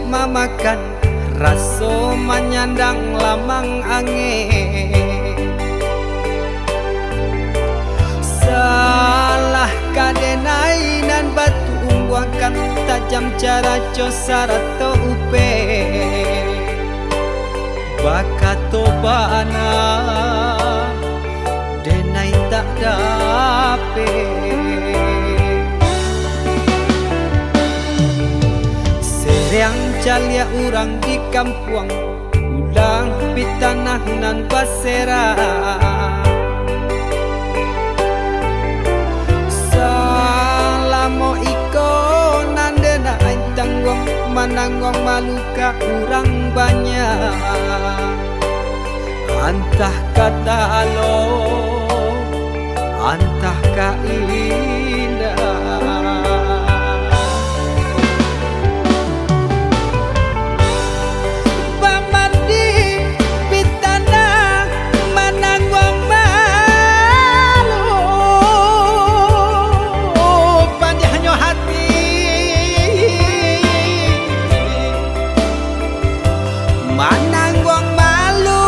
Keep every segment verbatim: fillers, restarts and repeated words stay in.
mamakan, raso manyandang lamang angin. Salah ka denai nan batumbuahkan, tajam caraco sarato upeh. Bakato bana, denai tak dapek. Seriang caliak urang di kampuang, ulah pitanah nan baserak. Salamo iko nan denai tangguang, manangguang malu ka urang banyak. Antah ka talok, antah ka indak. Bamandi pitanah manangguang malu, padiahnyo hati manangguang malu,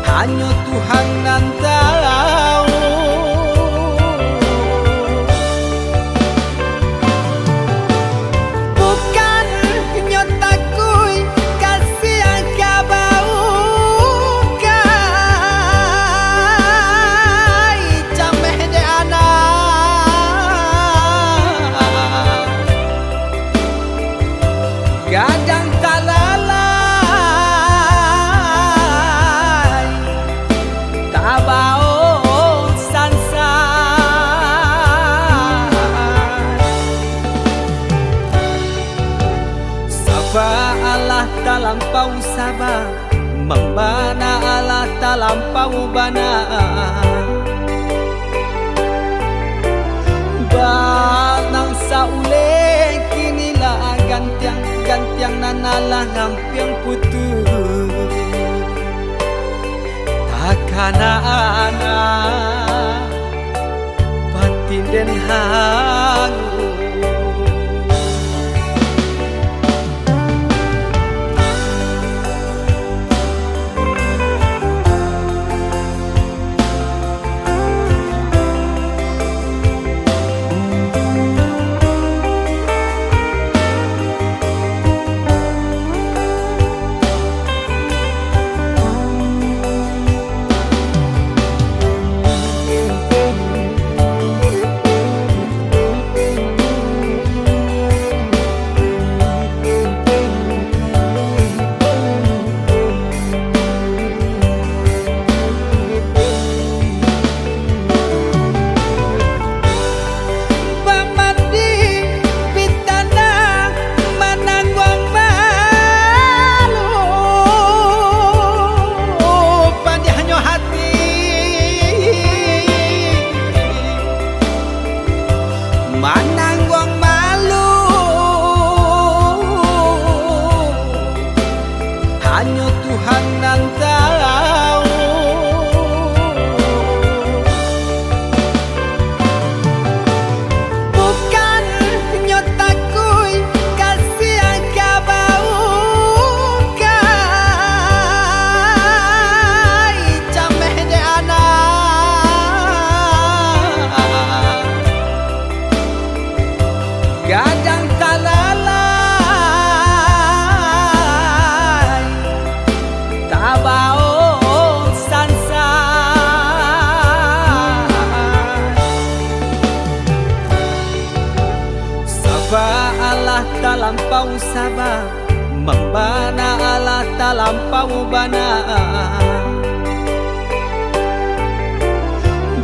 hanyo Tuhan nan tahu. Bukannyo takuik kasiah ka bau, kai cameh dek anak. Gadang talalai, tabao sansan. Saba alah talampau saba, mambana alah talampau bana. Banang sauleh kini lah gantiang, gantiang nan alah ngampiang putuih. Takana anak patinden hangu. Bamandi pitanah manangguang malu, padiahnyo hati manangguang malu, hanyo Tuhan nan tahu. Bukannyo takuik kasiah ka bau, kai cameh dek anak. Gadang talalai, tabao sansan. Saba alah talampau saba, mambana alah talampau bana.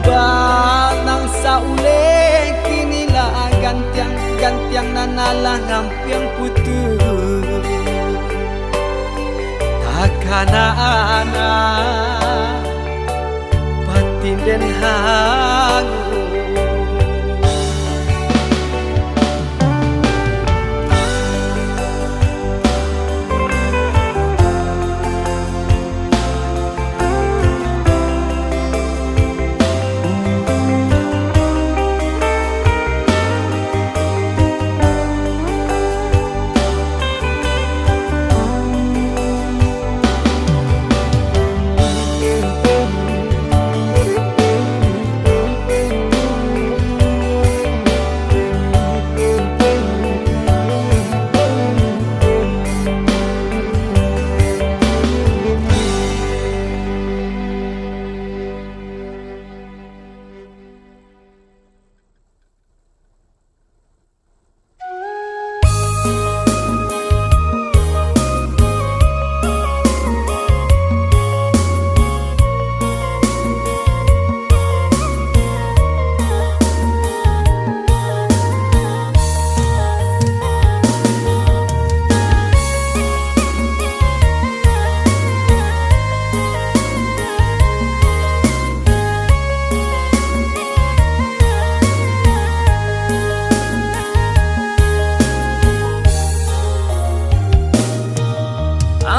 Banang sauleh kini lah gantiang, gantiang nan alah ngampiang putuih. Takana anak patinden hangu.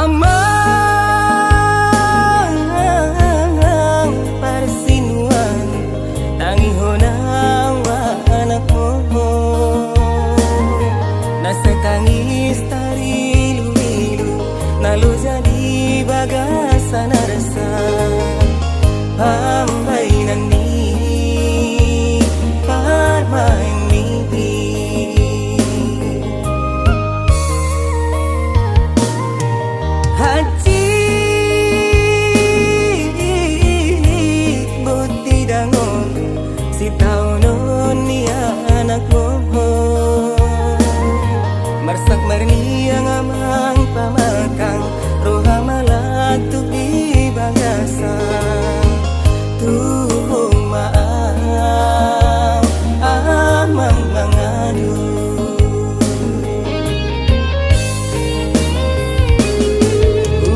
Amang parsinuan, tangih honang wa anak moho. Nasa tangis tarilu-ilu, nalo jadi bagasan arsa. Pambainan ni, pamain ni. Hacik boti dangon, si tau non ni anak moho. Marsak marniang amang pamakang, roh amalak tu di bagasan. Tuhung maaf, amang mangadu.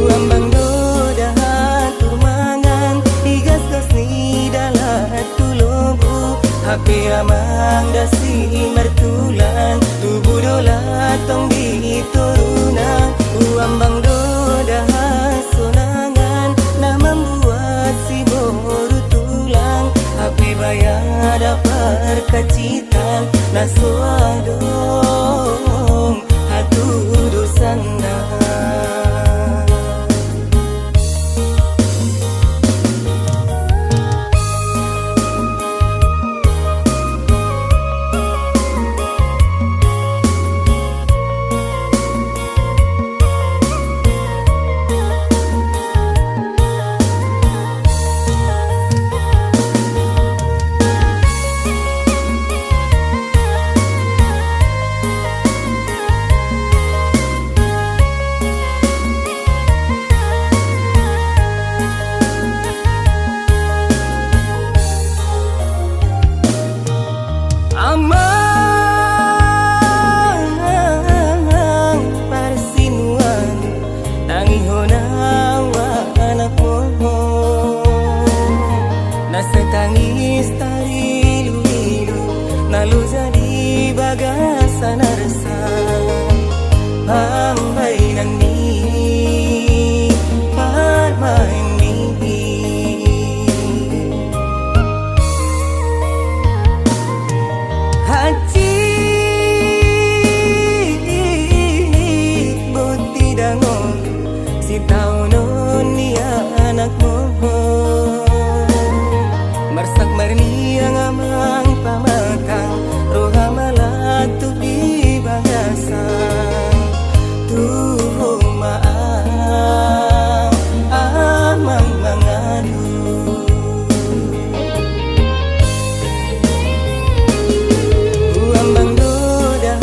Uambang dodah atur mangan, digas-gas ni dalah tu lobu. Hape amang dasi martulang, tubuh dolah tong di turunang. Uambang dodah sonangan, nak mambuat si boru tulang. Hape baya dapar kacitan, naso adong hatu dosan. Amang parsinuan, tangih honang wa anak moho. Nasa tangis tarilu-ilu, nalo jadi bagasan arsa. Pambainan ni, pamain ni. Hacik boti dangon, si tau non ni anak moho. Marsak marniang amang pamakang, roh amalak tu di bagasan. Tuhung maaf, amang mangadu. Uambang dodah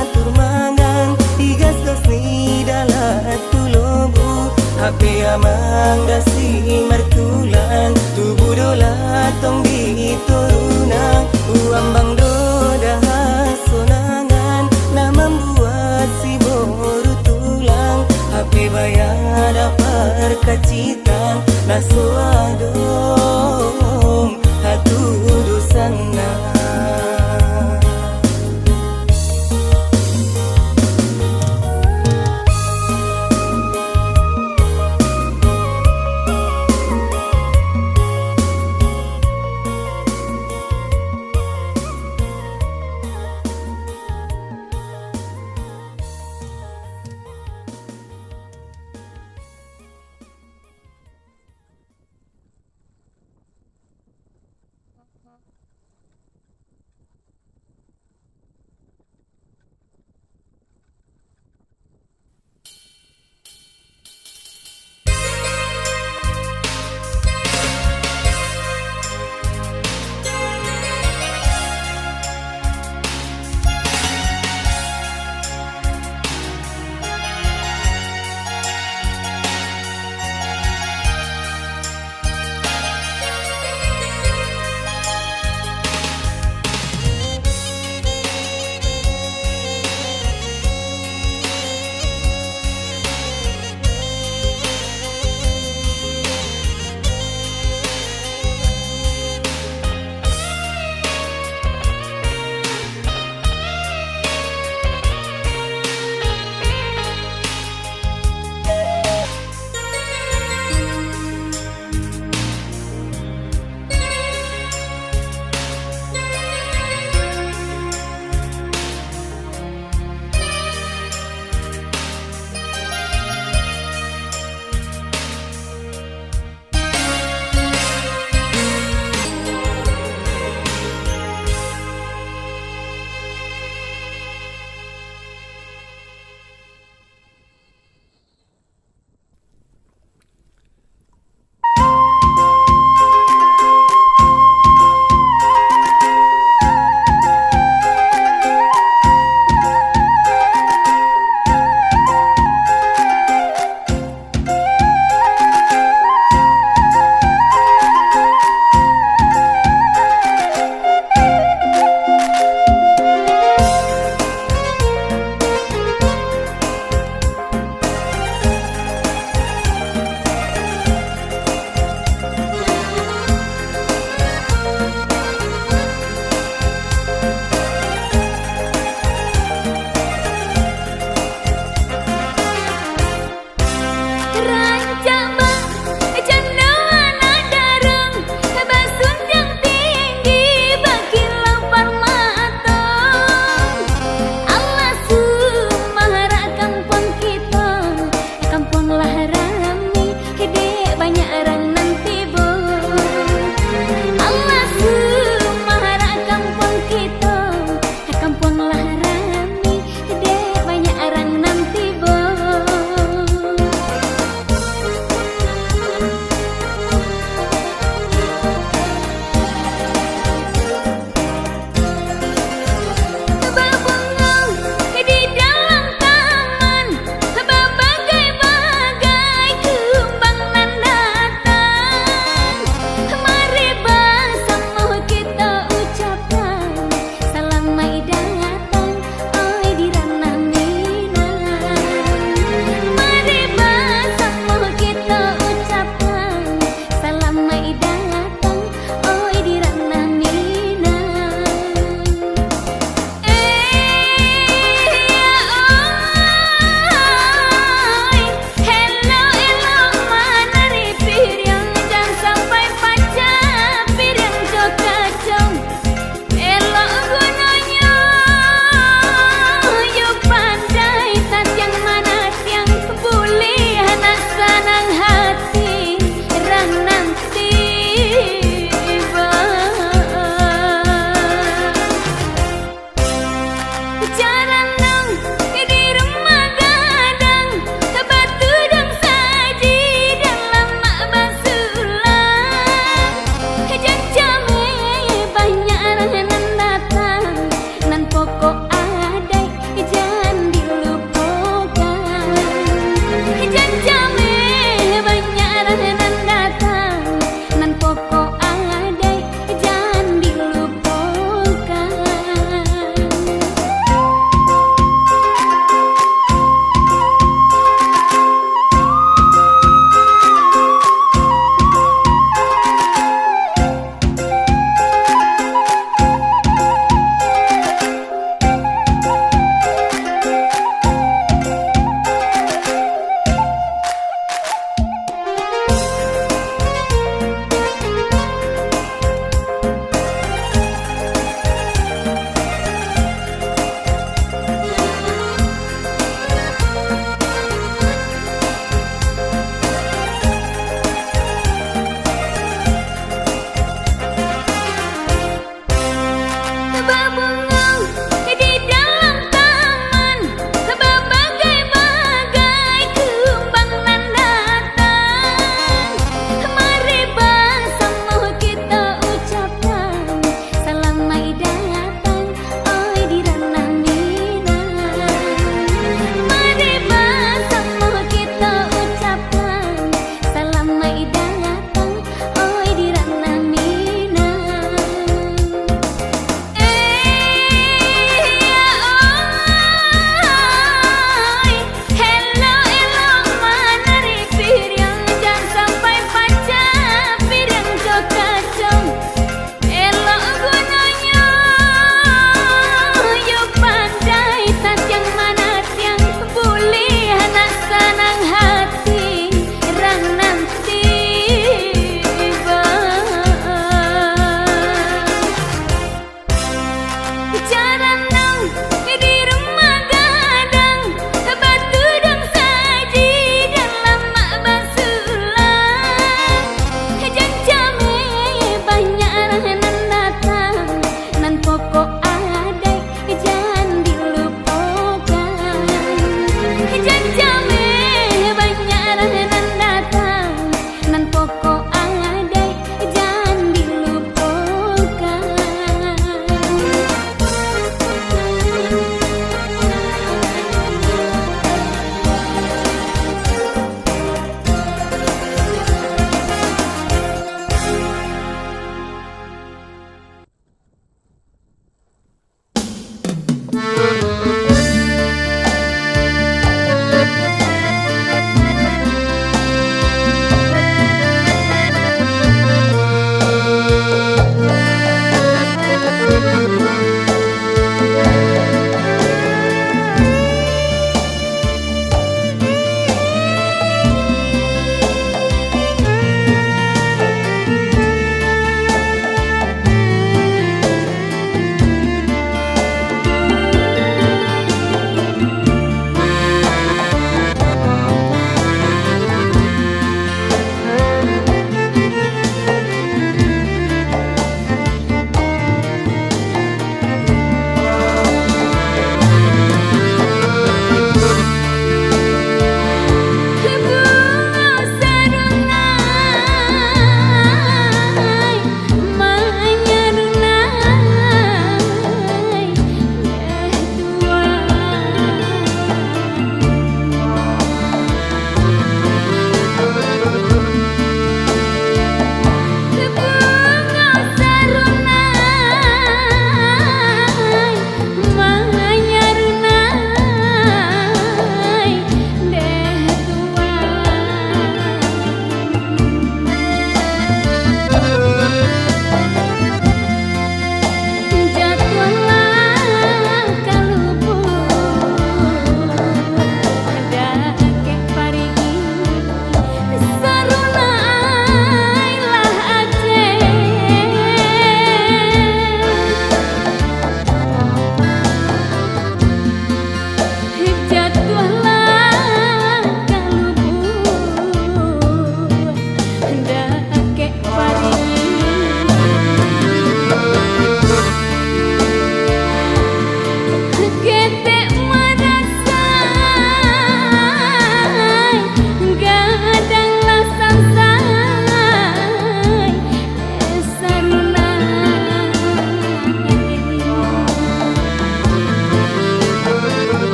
atur mangan, digas-gas ni dalah tu lobu. Hape amang dasi martulan, tubuh dolah tong di turunang. Uambang dodah sonangan, nak mambuat si boru tulang. Hape baya dapar kacitan, naso adong hatu dosan.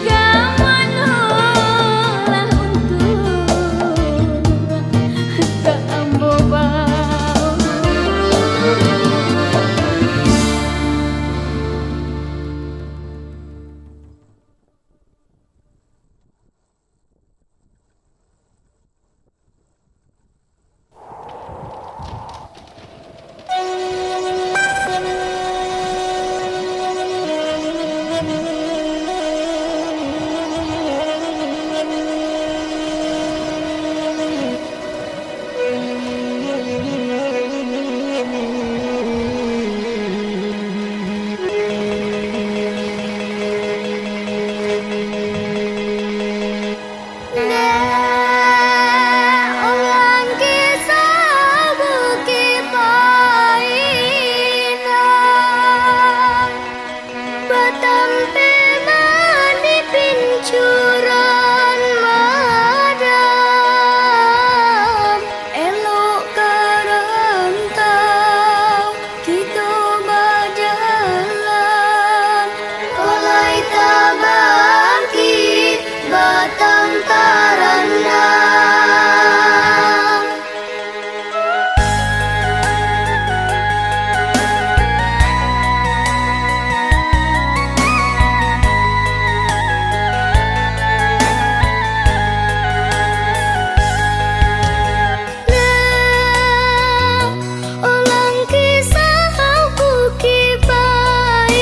Ka manolah untuak ka ambo bawa. Dek urang kisah Bukik Painan, batampeman di pincuran Madang, elok ka rantau kito bajalan, kok lai tabangkik batang tarandam. Nah, ulang kisah Bukik Painan,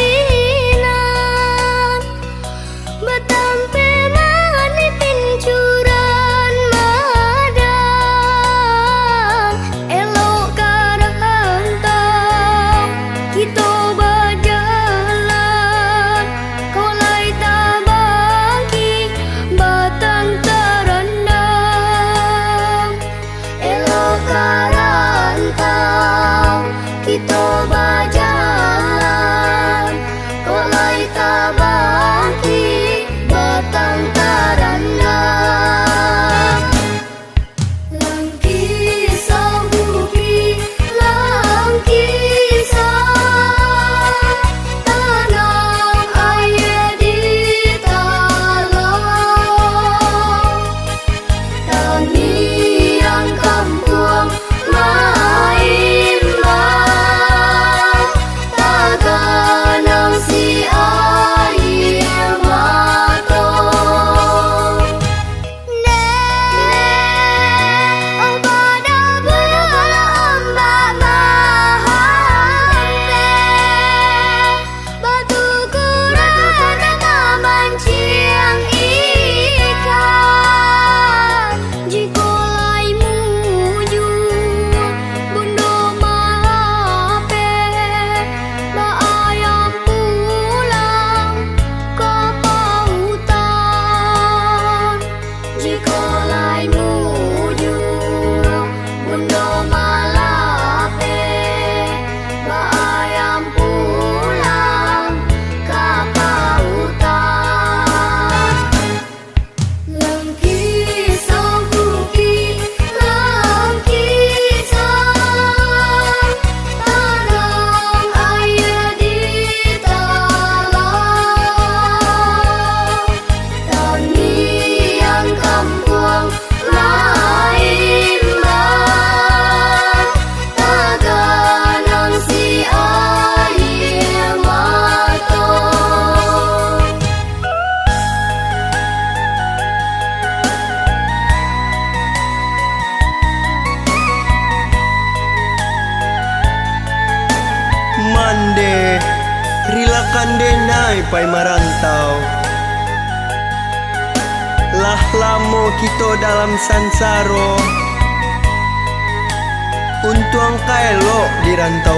batampeman di pincuran Madang, elok ka rantau kito bajalan, kok lai tabangkik batang tarandam. Elok ka rantau kito bajalan, kok lai tabangkik batang tarandam. Langkisa bukik, langkisa tanang aia di talang. Taniang kampuang maimbau, taganang si aia mato. Dek, oh, bada-bada ombak mahampek. Batu kurang mamanciang ikan, jikok lai mujua bundo malapeh, baayam pulang ka pautan. Jikok lai mujua bundo malapeh, baayam pulang ka pautan. Langkisa bukik, langkisa tanang aia di talang. Taniang kampuang maimbau, taganang si aia mato. Mandeh, rilakan denai pai marantau. Lah lamo kito dalam sansaro, untuang ka elok di rantau